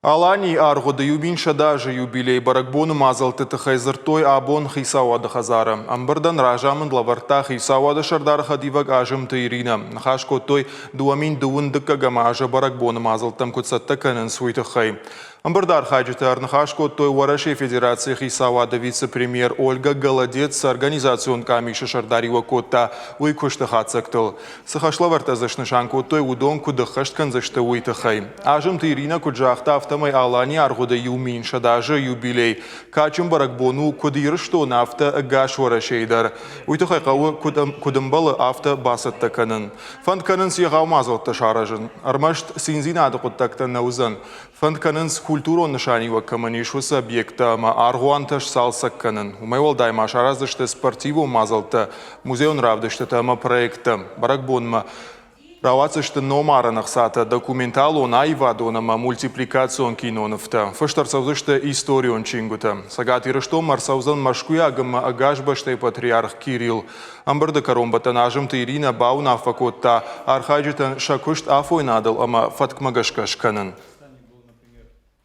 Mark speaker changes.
Speaker 1: Аланийы аргъуыды 1100 азы юбилей бӕрӕгбоны мадзӕлтты тыххӕй дзырдтой абон Хицауады хӕдзары. Ӕмбырдӕн разамынд лӕвӕрдта Хицауады сӕрдары хӕдивӕг Азымты Иринӕ. Ныхас кодтой, 2020 дыккӕгӕм азы бӕрӕгбоны мадзӕлттӕм куыд цӕттӕ кӕнынц, уый тыххӕй. Ӕмбырды архайджытӕ ӕрныхас кодтой Уӕрӕсейы Федерацийы Хицауады вице-премьер Ольга Голодец цы организацион къамисы сӕрдариуӕг кодта, уый куысты хатдзӕгтыл. Цы хӕслӕвӕрдтӕ дзы снысан кодтой, уыдон куыд ӕххӕст кӕндзысты, уый тыххӕй. Азымты Иринӕ куыд загъта, афтӕмӕй Аланийы аргъуыды 1100 азы юбилей кадджын бӕрӕгбон у куыд Ирыстоны, афтӕ ӕгас Уӕрӕсейы дӕр. Уый тыххӕй хъӕуы, куыд ӕмбӕлы, афтӕ бацӕттӕ кӕнын. Фӕнд кӕнынц егъау мадзӕлттӕ саразын. Ӕрмӕст циндзинады хъуыддӕгтӕ нӕ уыдзӕн. Фӕнд кӕнынц, культурон нысаниуӕг кӕмӕн ис, уыцы объекттӕ ӕмӕ аргъуантӕ сцалцӕг кӕнын. Уымӕй уӕлдай ма сараздзысты спортивон мадзӕлттӕ, музейон равдыстытӕ ӕмӕ проекттӕ. Бӕрӕгбонмӕ рауадздзысты номарӕн ӕхцатӕ, документалон, аивадон ӕмӕ мультипликацион кинонывтӕ. Фыст ӕрцӕудзысты историон чингуытӕ. Цӕгат Ирыстонмӕ ӕрцӕудзӕн мӕскуыйаг ӕмӕ ӕгас бӕстӕйы патриарх Кирилл. Ӕмбырды кӕронбӕттӕн Азымты Иринӕ бауынаффӕ кодта архайджытӕн сӕ куыст афойнадыл ӕмӕ фӕткмӕ гӕсгӕ скӕнын.